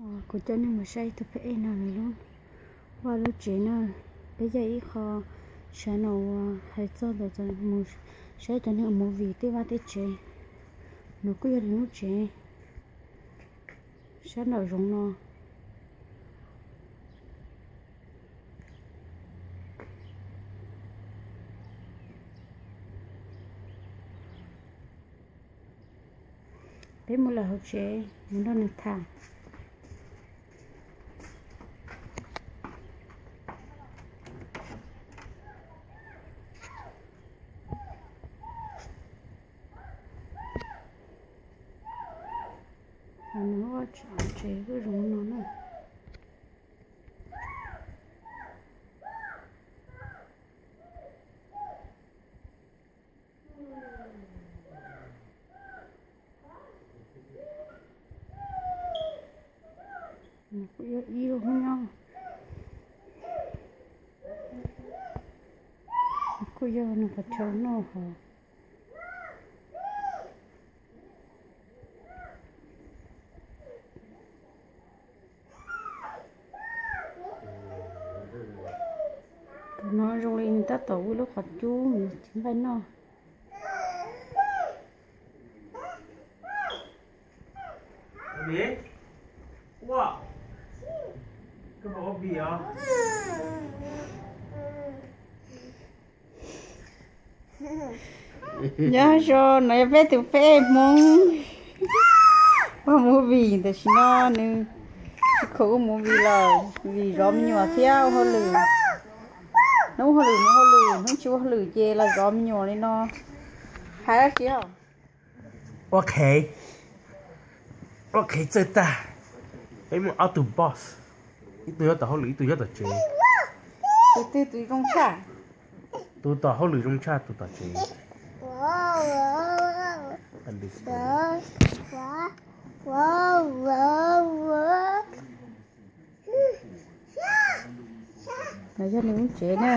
Kuv coj nej mus saib ib tug phab ej no nws lub, vaj lub tsev na. Peb yog ib qho sab no uas hais txog ntawm mus saib cov neeg movie tej vaj tej tsev. No kuj yog nws lub tsev sab nraum zoov no. Peb mus lawm hauv tsev mus nrog nws tham. Nws tsev kuj zoo no na. Kuj yog ib lub nyob, kuj yog nws qhov chaw noj hos. Tus no zoo li nws tab tom ua lub qhov cub nws tsis nqaij noj. Nyob zoo, no yog peb tus peb Hmoob ua movie tam sim no nws tsis khoom ua movie lawm vim zov me nyuam thiab ua hauj lwm. Hnub ua hauj lwm mus hauj lwm, hnub tsis ua hauj lwm ces los zov me nyuam li no. Hais dab tsi os? Ok, ok, txawj tag. Peb muaj ob tug boss, ib tug nyob tom hauj lwm, ib tug nyob tom tsev. Tus twg tus zoo tshaj? Tus tom hauj lwm zoo tshaj tus tom tsev. No yog nws lub tsev na.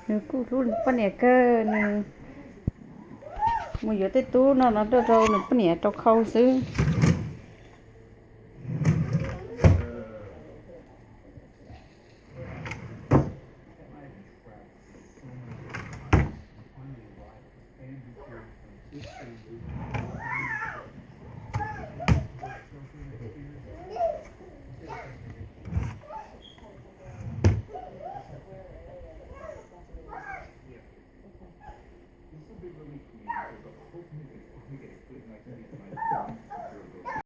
Nws kuj hlub nws poj niam kawg, nws mus yuav tej tub no no tuaj rau nws poj niam rau khau xwb.